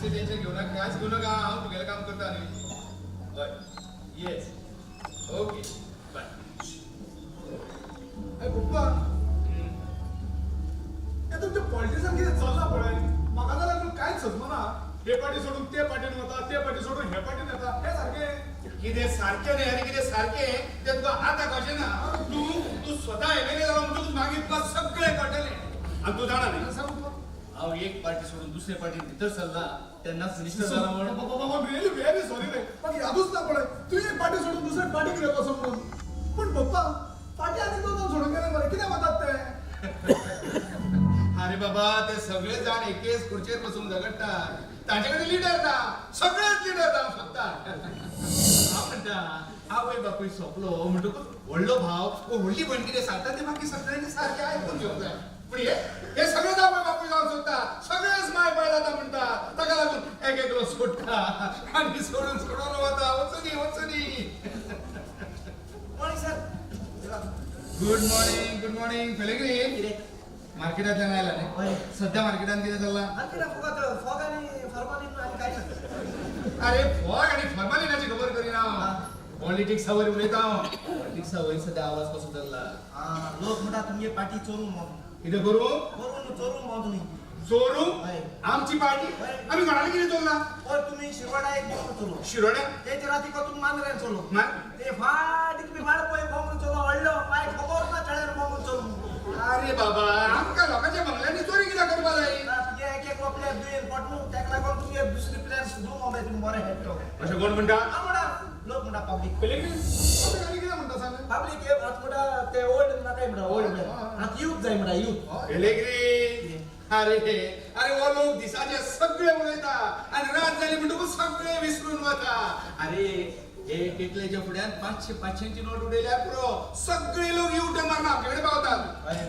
बेश्टें टेन्शन घेवं नाका, कांयच घेवं नाका. हांव तुगेलें काम करता न्ही. हय, येस, ओके, बाय. अरे पप्पा, हे तुमचें पॉलिटिक्सान कितें चल्लां पळय, म्हाका जाल्यार अजून कांयच समजना. हे पार्टी सोडून ते पार्टीन वता, ते पार्टी सोडून हे पार्टीन येता. हे सारकें? कितें सारकें न्ही आनी कितें सारकें तें तुका आतां कळचें ना. तूं तूं स्वता एमएलए जालो म्हणटकूच मागीर तुका सगळें कळटलें. आनी तूं जाणा न्ही, सांग पप्पा. हांव एक पार्टी सोडून दुसरे पार्टीन भितर सरला तेन्नाच मिनिस्टर जाला म्हण. बाबा, रियली व्हेरी सॉरी रे. म्हाका यादूच ना पळय, तूं एक पार्टी सोडून दुसरे पार्टी कित्याक वचोन म्हणून. पूण पप्पा, पार्टी आनी दोन दोन सोडून गेले मरे, कितें वतात ते? अरे बाबा, ते सगळे जाण एकेच खुर्चेर बसून झगडटात. तांचे कडेन लिडर ना. सगळेच लिडर जावंक सोदतात. हांव म्हणटा, आवय बापूय सोंपलो म्हणटकूच व्हडलो भाव वो व्हडली भयण कितें सांगता ते मागीर सगळ्यांनी सारकें आयकून घेवंक जाय. पूण हे हे सगळेच आवय बापूय जावंक सोदता, सगळेच माय बाय जाता म्हणटा. ताका लागून एक एकलो सोडटा आनी सोडून सोडून वता. वचुनी, वचुनी. Morning sir. Good morning, good morning. पेलेग्रीन. कितें? मार्केटांतल्यान आयला न्ही? हय. सध्या मार्केटान कितें चल्लां? मार्केटात फकत फॉग आनी फॉर्मालीन, आनी कांय ना. अरे, फॉग आणि फॉर्मालिनाची खबर करीना, पॉलिटिक्सा वयर उलयता हांव. पॉलिटिक्सा वयर सध्या आवाज कसो चल्ला? आं, लोक म्हणटा तुमगे पार्टी चोरून म्हणून. कितें करूं? चोरून, चोरून म्हणून तुमी. चोरू? हय. आमची पार्टी? हय. आमी कोणाला कितें चोरला? पयर तुमी शिरवाडा एक बॉम्ब चोरलो. शिरोड्या. तेचे राती तुमी मांद्र्यान चोरलो. मा- ते फाटी तुमी वाळपय बॉम्ब चोरलो व्हडलो. मागीर खबर ना चेड्यान बॉम्ब चोरून. अरे बाबा, आमकां लोकांच्या बंगल्यांनी चोरी कित्याक करपा जाय? तुगे एक एक प्लेयर दुयेन पोट न्हू, तेका लागून तुमगे दुसरे प्लेयर सुद्दां मोबायल तुमी बरे खेळटा. अशें कोण म्हणटा? हांव म्हणटा, लोक म्हणटा, पब्लीक. पेलेग्रीन, आनी कितें म्हणटा सांग. पब्लीक हे आतां म्हणटा, ते ओल्ड नाकाय म्हणटा, ओल्ड म्हणटा. आतां यूथ जाय म्हणटा, यूथ. पेलेग्रीन, अरे अरे, हो लोक दिसाचे सगळे उलयता आणि रात जाली म्हणटकूच सगळे विसरून वता. अरे, हे केटलेच्या फुड्यान 500 500ची नोट उडयल्यार पुरो, सगळे लोक यू टर्न मारून आमचे कडेन पावतात.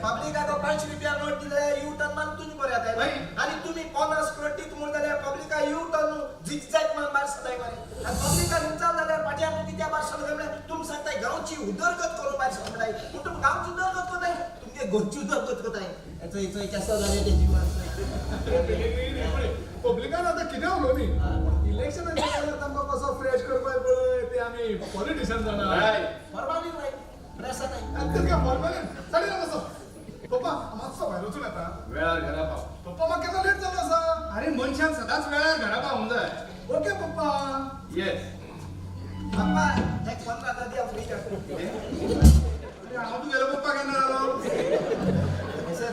पब्लिक आतां 500 रुपया नोट दिले जाल्यार यू टर्न मारून तुमी बरे जाताय. हय. आनी तुमी 50 करोड दीत म्हूण जाल्यार पब्लिका यू टर्न झिगझॅग मारून भायर सरताय मरे. आनी पब्लिका विचार जाल्यार फाटल्यान कित्याक भायर सरता म्हळ्यार तुमी सांगताय गांवची उदरगत करूंक भायर सरता म्हणटाय. पूण तुमी गांवची उदरगत करताय, तुमगे गोंयची उदरगत करताय. चोय चोय, केसो जालें तें जिवान. पब्लिकान आतां कितें उलोवनी, पूण इलेक्शनाचे जाल्यार तांकां कसो फ्रेश करपाक पळय ते आमी पॉलिटिशियन जाणा. हय. फॉर्मालीन राय, प्रेसां नाही. तर काय फॉर्मेलिन साडी कसो. पप्पा, मातसो भायर वचून येता. वेळार घरा पाव. पप्पा, म्हाका केन्ना लेट जालो आसा. अरे, मनशान सदांच वेळार घरा पावूंक जाय. ओके पप्पा. येस. पप्पा, एक 15,000 दिया फ्री. अरे, हांव तुगेलो पप्पा केन्ना जालो? सर,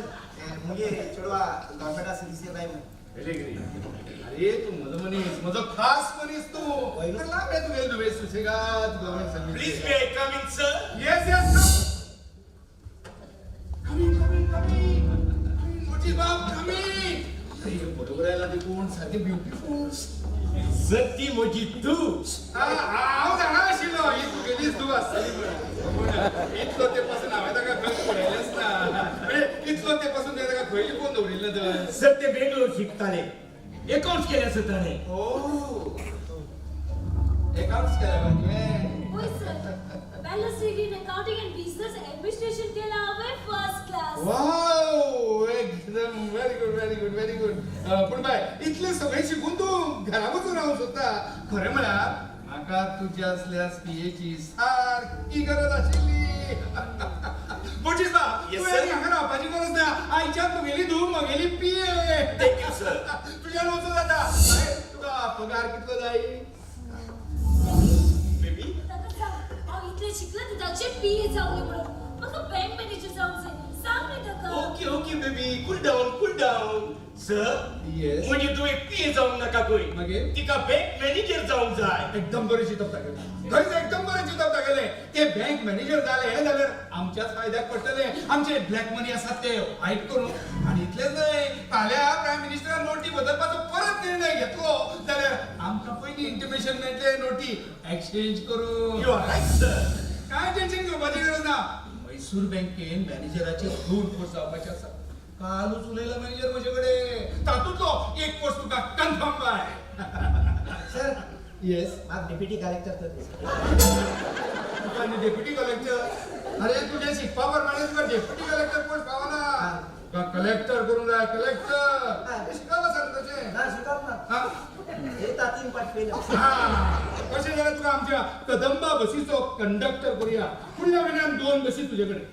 मुगे चेडवा गव्हर्मेंटा सर्वीस जाय म्हूण. अरे, तू म्हजो मनीस, म्हजो खास मनीस तू. हय. लांब रे तुगेले दुयेंस, सुसेगाद government service. Please, may I come in, sir? Yes, come in, come in, come in. मोठी बाब, कम इन. अरे, बरोबर आयला ते कोण? सारखे ब्युटिफूल. सर, ती म्हजी तू. हांव जाणा आशिल्लो ही तुगेलीच धूव आसतली म्हणून. इतलो ते पासून हांवें ताका खंय पळयलेंच ना. म्हणजे इतलो ते पासून ताका खंय लिपोवन दवरिल्लें तर? सर, ते बेंगलोर शिकताले. अकाउंट्स केले आसा ताणें. ओ, अकाउंट्स केलें तुवें? होय sir, bachelor's degree in accounting and business administration केला हांवें फर्स्ट क्लास. वाव, एकदम very good, very good, very good. पूण बाय, इतलें सगळें शिकून तूं घरा वचून रावंक सोदता? खरें म्हळ्यार म्हाका तुज्या असल्या पीएची सारकी गरज आशिल्ली. मोचीस बा. Yes, तुवें sir. आनी हांगा रावपाची गरज ना. आयच्यान तुगेली धूव म्हगेली पीए. Thank you sir. तुज्यान वचून जाता. बाय, तुका पगार कितलो जाय? बेबी. ताका सांग, हांव इतलें शिकलें ताचे पीए जावंक म्हणून. म्हाका बँक मॅनेजर जावंक जाय, सांग न्ही ताका. Okay, baby, cool down, cool down. Sir. Yes. म्हणजे तुवें पीए जावंक नाका खंय. मागीर? तिका बँक मॅनेजर जावंक जाय. एकदम बरें चिंतप तागेलें. खरेंच एकदम बरें चिंतप तागेलें. ते बँक मॅनेजर जाले हें जाल्यार आमच्याच फायद्याक पडटलें. आमचे ब्लॅक मनी आसात ते हायड करूं. आनी इतलेंच न्हय, फाल्यां प्रायम मिनिस्टरान नोटी बदलपाचो परत निर्णय घेतलो जाल्यार आमकां पयलीं इंटिमेशन मेळटलें नोटी एक्सचेंज करूं. You are right, sir. काय टेन्शन घेवपाची गरज ना. मैसूर बँकेन मॅनेजराचे दोन पोस्ट जावपाचे आसा. कालूच उलयला मॅनेजर म्हजे कडेन. तातूंतलो एक पोस्ट तुका कन्फर्म बाय. सर. येस. म्हाका डेप्युटी कलेक्टर तर. तुका आनी डेप्युटी कलेक्टर. अरे तुझे शिकपा प्रमाणे तुका डेप्युटी कलेक्टर पोस्ट पावना. तुका कलेक्टर करूंक जाय, कलेक्टर. शिकप आसा न्हू तशें? ना, शिकप ना. हा? हे तीन पाट फेल. हा. कशें जाल्यार तुका आमच्या कदंबा बसीचो कंडक्टर करूया. फुडल्या म्हयन्यान 2 बसी तुजे कडेन.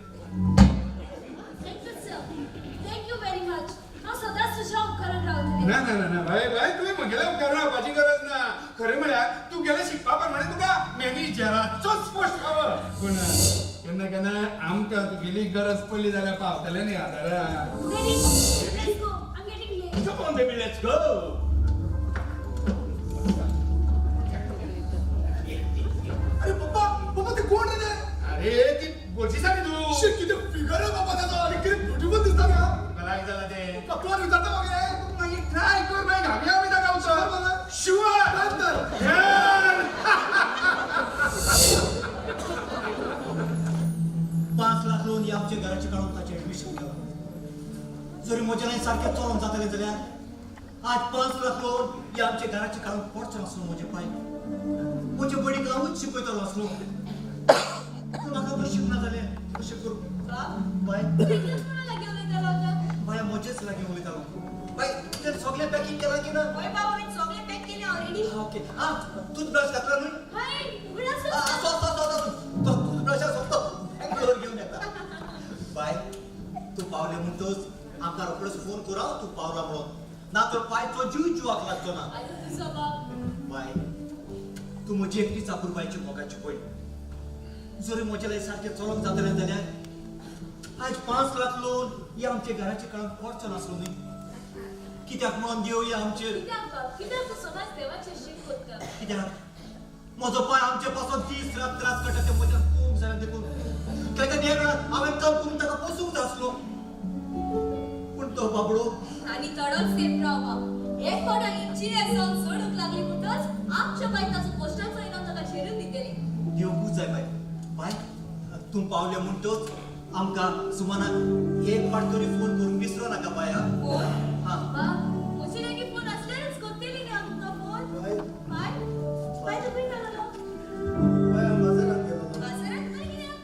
Thank you sir, thank you very much. हांव सदांच तुज्या उपकारान रावतलें. ना ना ना ना बाय बाय, तुवें म्हगेल्या उपकार रावपाची गरज ना. खरें म्हळ्यार तूं गेलें शिकपा प्रमाणे तुका मॅनेजराचोच पोस्ट फावो. पूण केन्ना केन्ना आमकां तुगेली गरज पडली जाल्यार पावतलें न्ही आदाराक. Daddy, let's go. I'm getting late. Come on baby, let's go. अरे पप्पा, पप्पा, ते कोण रे ते? अरे ती बोलची न्ही तूं. शी, कितें फिगर आहे बाबा त्याचा आणि कितें ब्युटिफुल दिसता रे हा. तुका लायक जाला तें. पप्पा, तूं आनी विचारता म्हाका हें? तूं मागीर ट्राय कर, मागीर घालया आमी ताका Sure उतर. मरे? शुअर. डन तर. 5 लाख लोन ही आमच्या घराची काडून ताचें एडमिशन केलां. जरी म्हज्या लायन सारकें चलोवंक जातलें जाल्यार आज 5 लाख लोन ही आमच्या घराची काडून पडचो नासलो म्हजे पाय. म्हजे बडीक हांवूच शिकयतलो आसलो, पूण म्हाका नशीब ना जालें. कशें करूं बाय? तितलेंच कोणा लागीं उलयतालो आतां? बाय, म्हजेच लागीं उलयतालो. बाय, तुवें सगळें पॅकींग केलां की ना? हय बाबा, हांवें सगळें पॅक केलें ऑलरेडी. ओके. आं, टूथब्रश घातला न्हय? हय, उगडा. आसो आसो आसो, तो टूथब्रश आसो, तो बेंगलोर घेवन येता. बाय, तूं पावलें म्हणटच आमकां रोखडोच फोन कर हांव तूं पावला म्हणून, ना तर पायचो जीव जिवाक लागचो ना. आयलो तुजो बाब. बाय, तूं म्हजी एकटीच अपुरबायची मोगाची पळय. जरी म्हजें लाय सारकें चलोवंक जातलें जाल्यार आज 5 लाख लोन ही आमच्या घराचे काळान पडचो नासलो न्हय. कित्याक म्हणून देव ही आमचेर? कित्याक बाब, कित्याक तूं सदांच देवाचेर शीक कोत्ता? कित्याक म्हजो पांय आमचे पासून दीस रात त्रास काडटा ते म्हज्यान पोवंक जायना देखून. ताका त्या वेळार हांवें काम करून ताका पोसूंक जाय आसलो, पूण तो बाबडो. आनी थोडोच तेंप राव बाब. एक फावट हांव इंजिनियर जावन चडूंक लागली म्हणटच आमच्या बाय ताचो पोस्टाचो इनाम ताका झेरून दितली. देवकूच जाय बाय. बाय, तूं पावलें म्हणटच आमकां सुमनाक एक फावट तरी फोन करूंक विसरो नाका बाय. आं. फोन? हां. बाब, म्हजे लागीं फोन आसल्यारच करतली न्ही हांव तुमकां फोन. बाय. बाय, बाय, तूं खंय गेलोलो? बाय, हांव बाजारांत गेलो. बाजारांत खंय कित्याक?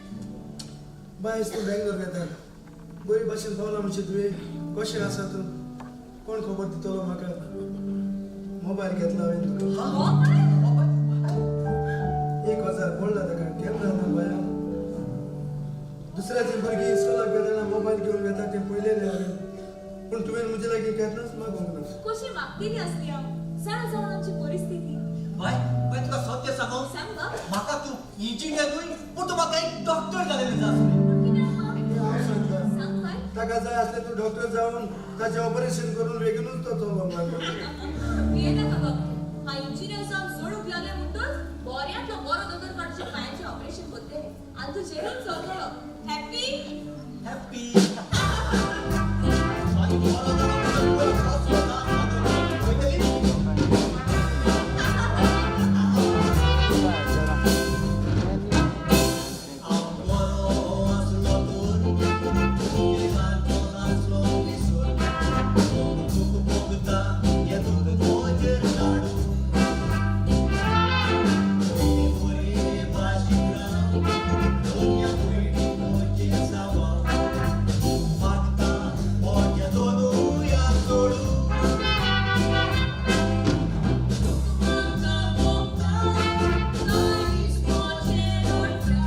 बाय, तूं बेंगलोर वेता, बरी भाशेन पावला म्हणचे तुवें. कशें आसा तूं, कोण खबर दितलो म्हाका? मोबायल घेतला हांवें तुका. मोबायल? 1000 पडला ताका, केन्ना ना बाया. दुसऱ्याची भुरगीं इस्कोलाक वेतना मोबायल घेवन वेता तें पळयलेलें हांवें, पूण तुवें म्हजे लागीं केन्नाच मागूंक ना. कशी मागतली आसली हांव, जाणा जावन आमची परिस्थिती. बाय, बाय, तुका सत्य सांगू? सांग बाब. म्हाका तूं इंजिनियर न्हय, पूण तूं म्हाका एक डॉक्टर जालेलें जाय आसलें. पूण कित्याक बाब? हांव सांगता. सांग बाय. ताका जाय आसलें तूं डॉक्टर जावन ताचें ऑपरेशन करून बेगीनूच तो चलोवंक लागलो. भियेनाका बाब, हांव इंजिनियर जावन जोडूंक लागलें म्हणटच बऱ्यांतलो बरो दोतोर काडून पांयांचें ऑपरेशन करतलें आनी तूं झेरून चलतलो. हॅप्पी? हॅप्पी. आनी बरो जालो म्हणटच पयलो कसलो ना वयतली. हांव बरो आसलो तर तुगे नासलो विसर, दुख भोगता हें दुख म्हजेर धाडूं. पयलीं बरे भाशेन राव, दोनया भयणी म्हजें जावा, मागता म्हज्या दोनूया सोडूं. म्हाका भोगता काळीज म्हजें रडटा,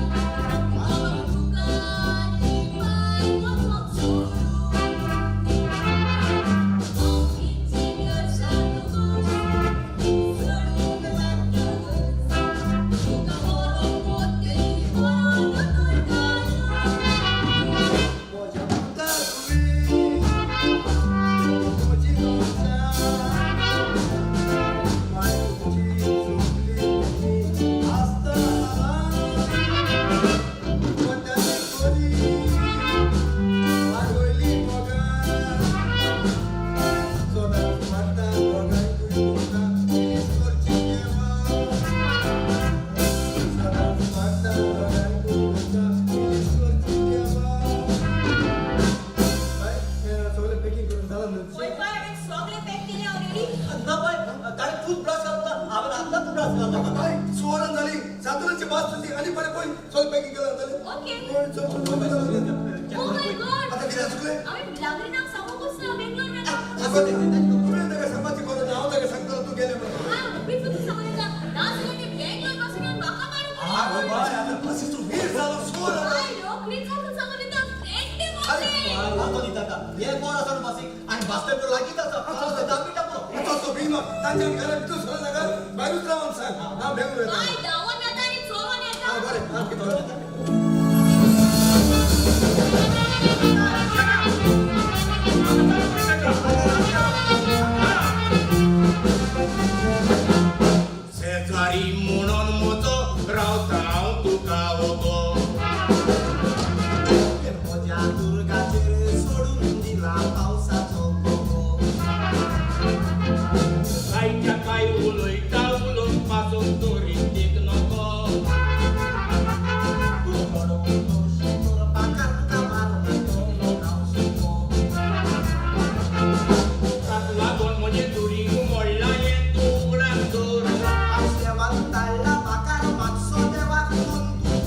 हांव तुका आनी पाय वचोंक सोडूं. हांव इंजिनियर जातकच चडूंक लागतकच तुका बरो कोत्तली बरो दोतोर काडूं. म्हज्या पुता, तुवें म्हजी गवता, माय तुजी सोंपली तुमी आसतना, कोत्याची कोरी मागयली मोगान, सदांच मागता दोगांयकूय तुमकां इलीस करची देवा. सदांच मागता दोगांयकूय तुमकां इलीस करची देवा. बाय, हें सगळें पॅकिंग करून जालां न्हू पळय तुजें? बाय, हांवें सगळें पॅक केलें ऑलरेडी. ना बाय, ताणें टूथब्रश घातला, हांवें आतां टूथब्रश घातला. बाय, सुवरण जाली. जातनाची भास तुजी आनी बरें पळय चल पॅकिंग केलं जातलें. ओके. पळय, चल, चल, चल, चल, चल. ओ my God. आतां कितें चुकलें? हांवें मिलाग्रीनाक सांगूंकच ना बेंगलोर वेता. आगो, तुवें ताका सांगपाची गरज ना. हांव ताका सांगतलो तूं गेलें म्हणून. हांव रोखडीच वचून सांगून येता. नाजाल्यार ते बेंगलोर पासून येवन म्हाका मारूंक आगो पडटलें. बाय, आतां बसीचो वेळ जालो, चोर आतां. बाय, रोखडीच वचून सांगून येता. फ्रेंड अरे, म्हजें. आतां दिता ता. हे कोण आसा न्हू बसीक आनी बस स्टँड लागींच आसा. चल, 10 मिनटां पुरो. तो भीमा तांच्या घरा भितर सरना नाका, भायरूच रावन सांग हांव बेंगलोर येता. बाय, धांवून येता आनी चलोन येता. हा बरें, हा कितें? शेजारी म्हणून म्हजो रावता हांव तुका वगो. म्हज्या दुर्गाचेर सोडून दिला पावसाचो कोगो. कायच्या काय उलयता, उलोवन पासून तरी देख नको. तूं बडोवतो शिकोर पाकार तुका मारना तो हांव शिको. ताका लागून म्हजें दुरींग मोडलां हें तूं उगडास दवर. पावस देवान धाडला पाकार मातसो देवाक मन तूं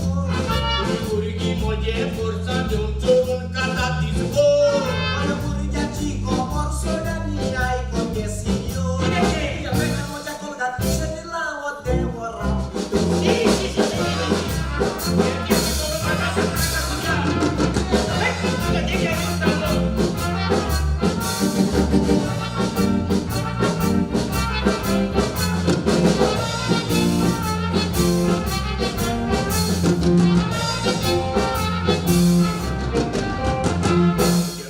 कर. तुजी भुरगीं म्हजें फोर्सान घेवन चोरून खाता दिसभर. म्हज्या भुरग्याची खबर सोडानी आयको ते सियो. म्हज्या कोलगात शेणला हो देव राबितो.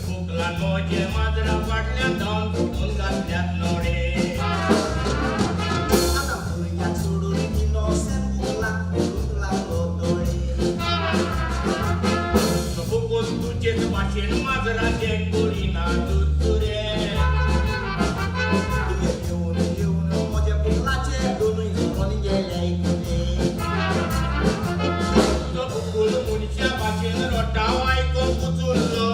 बुकलान म्हजे माजरा फाटल्यान धांवन फुटून घातल्यात नोडे. आतां भुरग्याक सोडून इनोसेंट बुकलाक पडूंक लागलो दोळे. बुकून तुजेच भाशेन माजराचें करिना चुरचुरे. तुवें येवन येवन म्हज्या बुकलाचे दोनूय झरोन गेले इतले. तो बुकूल मनशा भाशेन रडटा आयकोंक उचुल्लो.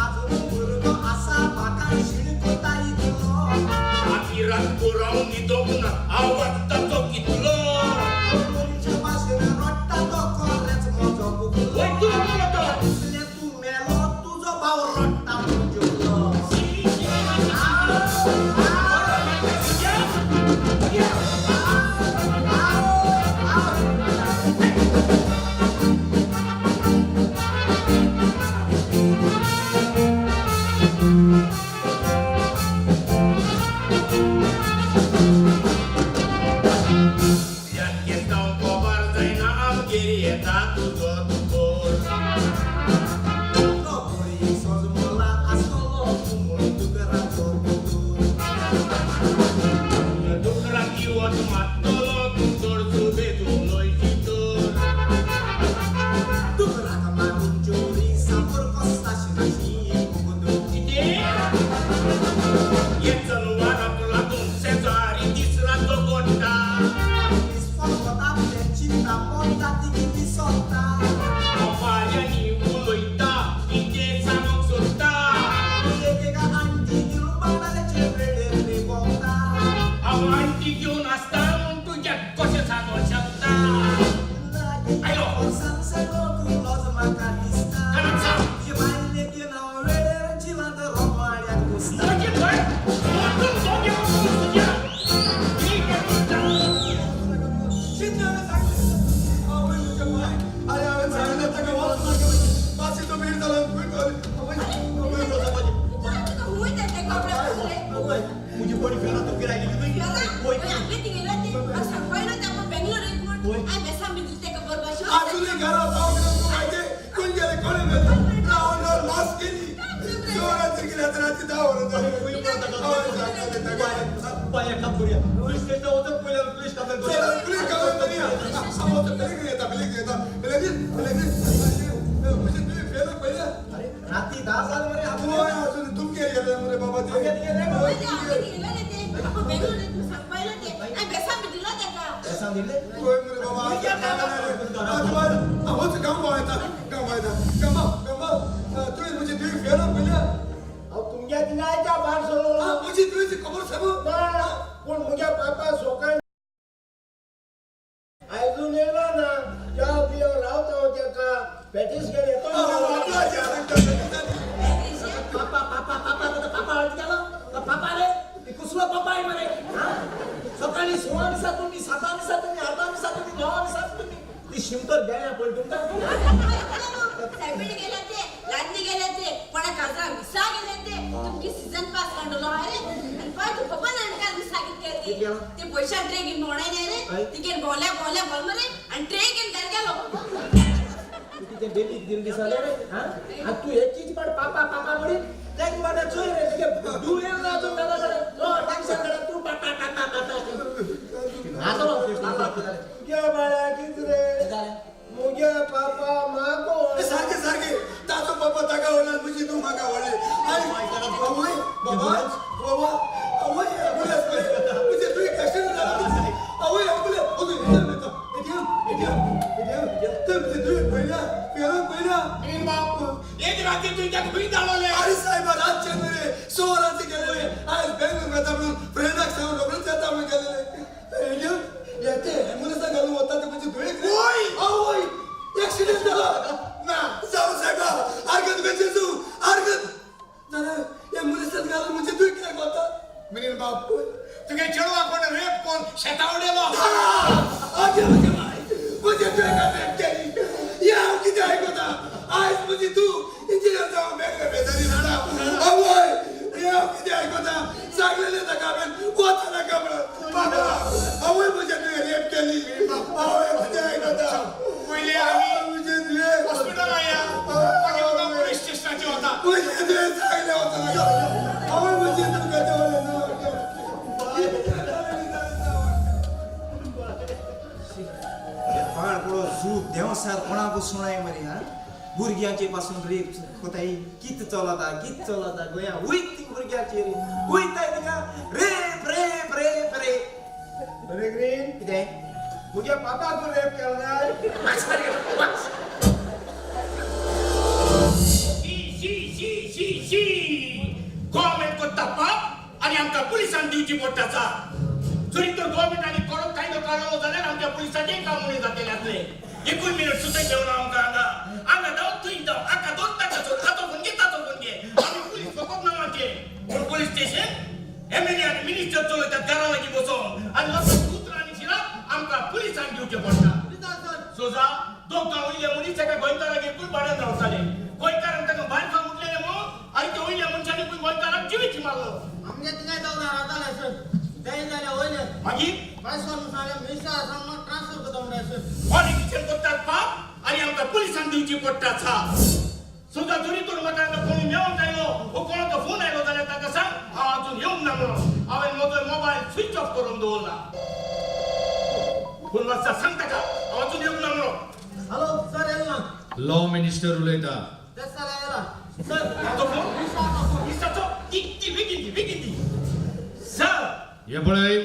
आजून भुरगो आसा म्हाका शिणकोता इतलो. राती रात पुराव न्हिदोंक ना आवाज ताचो कितलो. मनशा भाशेन रडटा तो खरेंच म्हजो बुकलो. वय तूं उलयता तो. दिसलें तूं मेलो तुजो भाव रडटा म्हूण जेवलो. यान केस्तांव कोबार जायना आमगेर येता तुजो दुकोर. तो घोडयेक सजमला आसतलो तूं म्हूण दुकराचो दोतोर. दुकराक किवत मारतलो तूं चड सुबेज उलयशी तर. दुकराक मारून चोरी सापर कोस्ताशी नाशी बुगदो. कितें? हे जनवराक लागून शेजारी दीस रात गोडटा. फकत आपलें चिंता पडटा ती विसरता. ओपाऱ्यांनी उलयता कितें सांगूंक सोदता. एकेका आंटी घेवन बाणाल्याचे वेळेर भोंवता. हांव आण्टी घेवन आसता म्हूण तुज्याक कशें सांगूंक शकता? आयलो. सांग लज म्हाका दिसता. कानाक सांग. तुजे बायलेक घेवन हांव वेळेर जिवांत रोमाड्याक घुसता. म्हजें घर मोडून दोगे वचून तुज्या. ठीक आहे, तुझ्या. शिंदे हांवें सांगलें. आवय म्हज्या बाय. अरे हांवें सांगलें ताका वच नाका. बसीचो वेळ जालो. आवय, आवय, वचपाचें. तुका हुंय तें कपडे घातले. आवय, म्हजी बडी फेरा तूं फिरायली तुवें. गेला? वय. हांवें तिगेला ते हांव सांगपाक ताका बेंगलोर एक म्हूण. हांवें बेसां बी दिली ताका बरोबर. अजूनही घरा पावले तूं माहिती कोण गेले कोणी मेले रावणावर लास केली. जोरात गेली. आता रात्री 10 वरां झाली. आवय, सांगलें ताका. बाय, एक काम करूया, पुलीस स्टेशनार वचून पयलीं पुलीस कंप्लेन करूया. चला, पुलीस कंप्लेन करूया. हांव वचून बेगीन येता, बेगीन येता, बेगीन बेगीन. म्हणजे तुवें फेल पयले. अरे, राती 10 जाले मरे. होय, अजून तुमगेर गेले मरे बाबा ते. आमगे तिगेर गेले. होय, हांवें तिगेला ते आपूण बेंगलोर एक म्हूण सांगपाक ते हांवें बेसां बी दिलो ताका. बेसांव दिले. होय मरे बाबा. हांवच गांव येता, गांव येता. गंबा गंबा, तुवें म्हणजे तुवें फेल पयले. हांव तुमगे थिंगा आयच्या भायर सरलो. म्हणजे तुवें खबर सांगू ना, पूण म्हज्या पापा सोकाण आयजून म्हणून तुमकां. सायबीण गेल्या ते, लादनी गेल्या ते, कोणा काजरा मिसा गेल्या ते. तुमकी सीझन पास काडलो हा रे. आनी पळय तूं खबर ना काल मिसा कित केली ते पयशा ट्रे घेवन भोंवडाय न्ही रे. तिगेर भोंवल्या भोंवल्या भोंवल मरे आनी ट्रे घेवन घर गेलो. तूं कितें बेबीक दिवन दिसले रे? हा, आनी तूं एकीच पाट पापा पापा म्हणीत तेक बाटा चोय रे, तुगे दुयें ना अजून दादा कडेन. हो टेन्शन कडेन तूं पापा पापा पापा. आजो पापा. मुग्या बाळा कित रे? जालें. मुग्या पापा माको. सारखे सारखे ताचो बाबा ताका व्हडला, म्हणजे तूं म्हाका व्हडले. आनी आवय बाबा बाबा आवय ॲम्ब्युलन्स, म्हणजे तुवें ऍक्सिडंट जाला. आवय ॲम्ब्युलन्स, अजून ATM येता, एटीएम एटीएम एटीएम. ते म्हणजे तुवें पळयल्या फेरोन पळयल्या. बाप, एक रात्री तुझ्या खंय धाडवले? अरे साहेबा, रातचे न्हय रे, 100 वरांचे गेलेले. आयज बेंगलोर वता म्हणून फ्रेंडाक सांगून रोखडेच येता म्हणून गेलेले. एटीएम येते ॲम्ब्युलन्साक घालून वता ते म्हणजे धुळेक. आवय, ऍक्सिडेंट झाला ना. जाऊ साहेबा, आर्गत बेचेसू आर्गत जाल्यार ॲम्ब्युलन्सात घालून म्हणजे तुवें कित्याक वता? मिनीन बाब, तुगे चेडवा कोण रेप कोण शेता उडयलो. आगे म्हणजे बाय, म्हणजे तुवें काय रेप केली हे हांव कितें आयकता? आयज म्हणजे तूं इंजिनियर जावं बेंगलोर बेजारी जाणा. आवय, हे हांव कितें आयकता? सांगलेलें ताका हांवें वता नाका म्हणून. बाबा, आवय, म्हणजे तुवें रेप केली. आवय, कितें आयकता? पयलीं आमी म्हणजे तुवें हॉस्पिटलां या, मागीर वता पोलीस स्टेशनाचेर वता. म्हणजे तुवें सांगलें वता नाका. आवय, म्हणजे तुमकां देवळें. पाड पडो झूक देंवसार कोणाक सुणाय मरे. हा, भुरग्यांचे पासून रेप कोताय. कित चलता, कित चलता गोंया? वयत ती भुरग्याचेर वयताय, तिका रेप रेप रेप रेप. अरे ग्रीन. कितें? मुग्या पापाक रेप केला. शी शी शी शी शी. गव्हर्मेंट करता पाप आनी आमकां पुलिसांक दिवची पडटा. सा जरी तर गव्हर्मेंटांनी कडक कायदो काडलो जाल्यार आमच्या पुलिसांचें काम उणें जातलें आसलें. एकूय मिनट सुद्दां घेवना आमकां. हांगा हांगा धांव, थंय धांव, हाका दोन, ताका सोड, हाचो फोन घे, ताचो फोन घे. आमी पुलीस फकत नांवाचे, पूण पोलीस स्टेशन एमएलए आनी मिनिस्टर चलयतात घरा लागीं बसोन आनी लोकांक उतरां आनी शिराप आमकां पुलिसांक दिवचें पडटा. सोजा दोग जाण वयले मनीस एका गोंयकारागेर खूब भाड्यान रावताले. गोंयकारान ताका भायर खावन उठलेले म्हणून आनी ते वयल्या मनशांनी खूब गोंयकाराक जिवीच मारलो. आमगे थिंगाय चौदा रावताले सर, ते जाल्यार वयले. मागीर? भायसर सांगले मिनिस्टर आसा म्हणून ट्रान्सफर करता म्हणटा सर. पॉलिटिशियन करतात पाप आनी आमकां पुलिसांक दिवची पडटा. सा सुद्दां जरी तर म्हाका हांगा कोणी मेळोंक आयलो वो कोणाचो फोन आयलो जाल्यार ताका सांग हांव अजून येवंक ना म्हणून. हांवें म्हजो मोबायल स्विच ऑफ करून दवरला. फोन वाजता, सांग ताका हांव अजून येवंक ना म्हणून. हॅलो सर, येयला ना. लॉ मिनिस्टर उलयता. तेच जाल्यार येयला सर. तो फोन मिनिस्टराचो. ती ती बेगीन दी, बेगीन दी सर. हे पळय,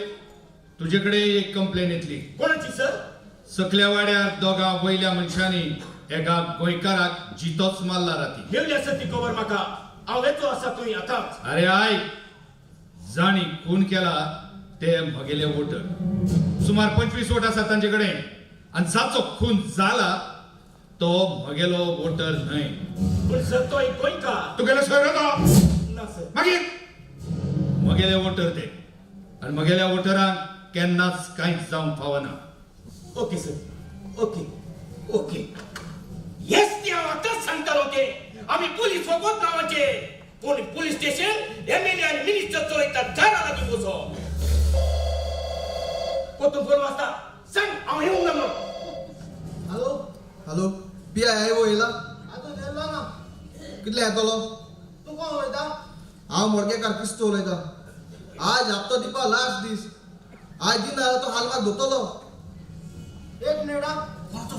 तुजे कडेन एक कंप्लेन येतली. कोणाची सर? सकल्या वाड्यार दोगां वयल्या मनशांनी एका गोंयकाराक जितोच मारला राती. मेवली आसा ती खबर म्हाका. हांव वेचो आसा थंय आतांच. अरे आयक, जाणी खून केला ते म्हगेले वोटर. सुमार 25 वोट आसात तांचे कडेन आनी जाचो खून जाला तो म्हगेलो वोटर न्हय. पूण सर, तो एक गोंयकार. तुगेलो सोयरो तो? ना सर. मागीर म्हगेले वोटर ते आनी म्हगेल्या वोटरांक केन्नाच कांयच जावंक फावना. Okay sir, okay okay. Yes, ते हांव आतांच सांगतालो ते आमी पुलीस फकत नांवाचे, पूण पुलीस स्टेशन एमएलए आनी मिनिस्टर चलयतात दारा लागीं बसोन. परतून फोन वाजता, सांग हांव येवंक ना म्हणून. Hello. Hello, P I I येयला? आजून येयलो ना. कितले येतलो? तूं कोण उलयता? हांव मडकेकार क्रिस्तो उलयता. आज हप्तो दिवपा लास्ट दीस. आज दिना जाल्यार तो हालवाक धरतलो. एक मिनिट हा.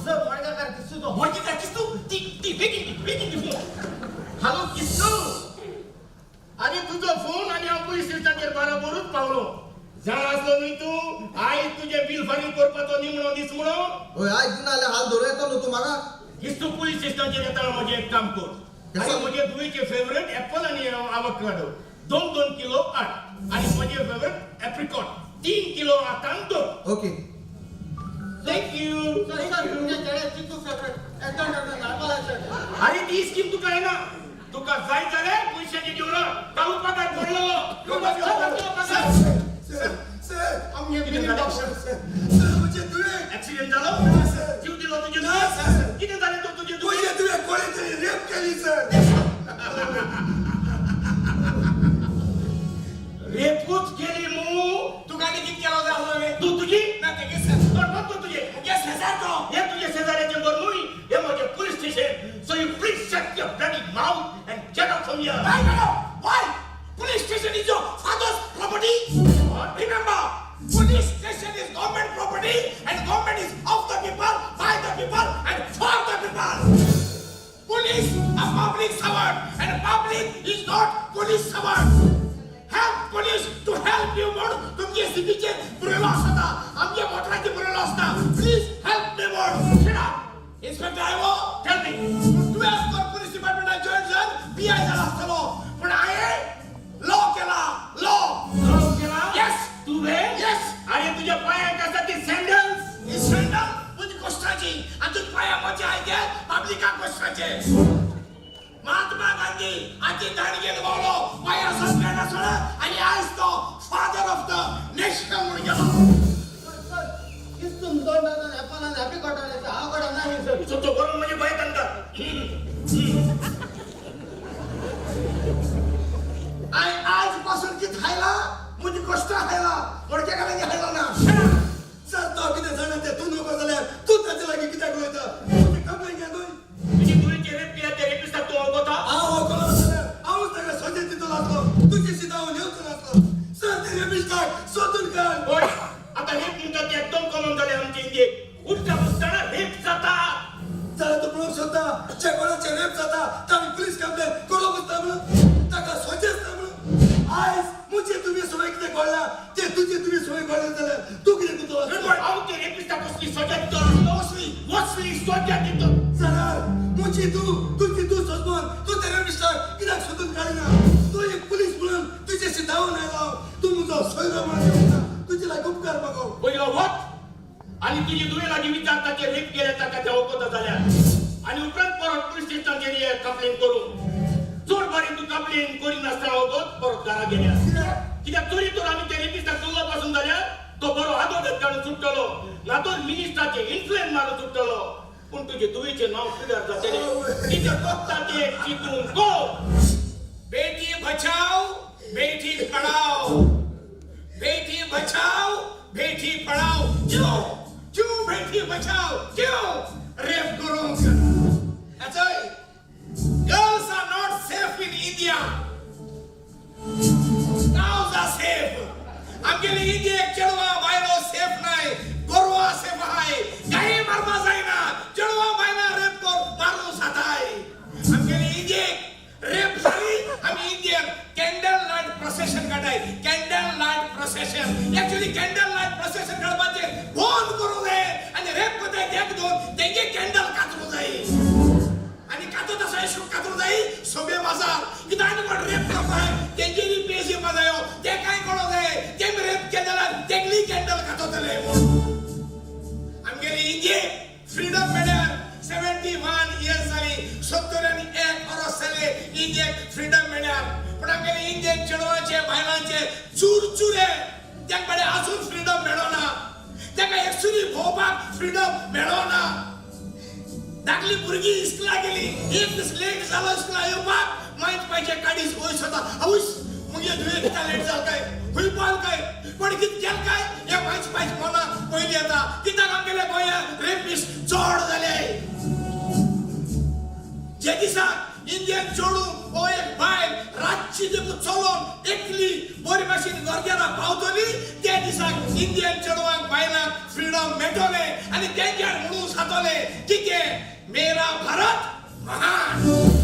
सर, मडगांवकार किस्सू तो. मोडकेकार किस्तू. ती ती बेगीन दी, बेगीन दी फोन. हॅलो किस्तू, अरे तुजो फोन आनी हांव पुलीस स्टेशनाचेर बराबरूच पावलो. जाणा आसलो न्हय तूं आयज तुजें बील फारीक करपाचो निमणो दीस म्हणून? हय, आयज दिना जाल्यार हाल धरून येतलो न्हू तूं म्हाका. किस्तू, पुलीस स्टेशनाचेर येतना म्हजें एक काम कर. आनी म्हजे धुवेचे फेवरेट एप्पल आनी आवकाडो 2-2 किलो हाड आनी म्हजे फेवरेट एप्रिकॉट 3 किलो हातान दवर. Okay. Thank you. Sir sir, तुमच्या चेड्याक चिकू फेवरेट, एकदम डझन धाडपाक सर. अरे ती स्कीम तुका येना. तुका जाय जाल्यार पयशांचे घेवन कालूच पगार पडलेलो. पगार. सर सर, आमगे कितें जालें? सर, म्हणजे तुवें ऍक्सिडेंट जालो? जीव दिलो तुजे? ना, sir. station is your father's property? Remember, police station is government property and government is of the people, by the people and for the people. Police are public servant and public is not police servant. Help police to help you म्हूण तुमचे सिटीचे पुरयलो आसता, आमचे मोटराचे पुरयलो आसता. Please help me म्हूण. Inspector आयवो, tell me, तुवें कर police डिपार्टमेंटात join जावन PI जाला आसतलो, पूण हांवें लॉ केला. लॉ केला? येस. तुवें? येस. अरे तुज्या पांयांक आसा ती सँडल्स. ही सँडल म्हजी कश्टाची आनी तुज्या पांयां मोचे आयते पब्लिकाक कश्टाचे. महात्मा गांधी आजी दाणी घेवन भोंवलो, पांयां सस्पेंड आसलो आनी आयज तो फादर ऑफ the nation म्हणून गेलो. इस्तून दोन डझन ॲपल आणि ॲप्रिकॉट हांव कडे नाही सर. तो बरोबर म्हणजे भंय तांकां. आयज पासून कितें खायला म्हजी कश्ट खायला, मोडक्या लागीं खायला ना. सर, तो कितें जाणा तें तूं नको जाल्यार तूं ताचे लागीं कित्याक उलयता? तुजें कंप्लेन घे न्हय. तुजी धुवेचे रेप केल्या त्या रेपिस्टाक तूं वळखता? हांव वळखलो जाल्यार हांवूच ताका सजेस्ट दितलो आसलो, तुजे शिता हांव येवचो नासलो. सर, ते रेपिस्टाक सोदून काड. होय, आता रेप म्हणटा ते एकदम कॉमन जाले आमचे इंडियेक. उठता बसतना रेप जाता. जाल्यार तूं पळोवंक शकता, जे कोणाचे रेप जाता ताणी पुलीस कंप्लेन करूंक वचता म्हणून, ताका सोजेच ना म्हणून. आयज मुझे तुवें सगळें कितें कळ्ळां ते तुजे तुवें सगळें कळ्ळें जाल्यार तूं कितें करतलो? हांव ते रेपिस्टाक कसली सजा दितलो आसलो? कसली कसली सजा दितलो? जाल्यार मुझी तूं तुजी तूं सोदून तूं ते रेपिस्टाक कित्याक सोदून काडिना? तूं एक पुलीस म्हणून तुजे धांवून आयला हांव. तूं म्हजो सोयरो म्हणून येवना तुजे लागीं उपकार मागो. पयलो वच आनी तुजी धुवे लागीं विचार, ताचे रेप केले ताका ते वळखता जाल्यार, आनी उपरांत परत पुलीस स्टेशनाचेर कंप्लेन करूं. चड बरें तूं कंप्लेन करिनासतना वगत परत घरा गेल्या, कित्याक चोरी तर आमी ते रेपिस्टाक चल्लो पासून जाल्यार तो बरो आदोगाद काडून सुट्टलो, ना तर मिनिस्टराचे इन्फ्लुएन्स मारून सुट्टलो, पूण तुजे धुवेचें नांव पिड्यार जातलें. कितें करता तें चिंतून गो. बेटी बचाओ बेटी पढ़ाओ, बेटी बचाओ बेटी पढ़ाओ. क्यों क्यों बेटी बचाओ? क्यों रेप करो? अच्छा, girls are not safe in India. Cows are safe. आमगेले इंडियेक चेडवां बायलो सेफ नाय, गोरवां सेफ आहाय. गायी मारपा जायना, चेडवां बायलां रेप कर मारूं जाताय. आमगेले इंडियेक रेप जाली, आमी इंडियन कॅन्डल लायट प्रोसेशन काडाय. Candle light procession, actually candle light procession काडपाचें बंद करूं जाय आनी रेप करताय तेक दोन तेंगे कॅन्डल कातरूं जाय आनी कातत आसा अशें कातरूं जाय सोबे बाजार. कित्याक आनी कोण रेप करताय तेंगेली पेज येवपा जायो, ते कांय कळो जाय, तेमी रेप केले जाल्यार तेगली कॅन्डल कातोतले म्हूण. आमगेले इंडियेक फ्रिडम मेळ्यार 71 इयर्स जाली. 71 वर्स जाले इंडियेक फ्रिडम मेळ्यार, पूण आमगेले इंडियेक चेडवांचे बायलांचे चुरचुरे, तेंका अजून फ्रिडम मेळोना. तेका एकसुरी भोंवपाक फ्रिडम मेळोना. धाकली भुरगीं इस्कुला गेली, एक दीस लेट जालो इस्कुला येवपाक, मायत पायचे काडीस वयस वता, आवयस, मुगे धुवे कित्याक लेट जाल काय, खंय पावल काय, कोण कितें केल काय, हे मायच पायच मना पयलीं येता. कित्याक आमगेले गोंयांत रेपिस्ट चड जाले. जे दिसा इंडियन चेडूं हो एक बायल रातची देखून चलोन एकली बरी भाशेन गरगेरा पावतली, त्या दिसाक इंडियन चेडवांक बायलांक फ्रिडम मेळटलें आनी तेंच्यार म्हणून जातलें कितें, मेरा भारत महान.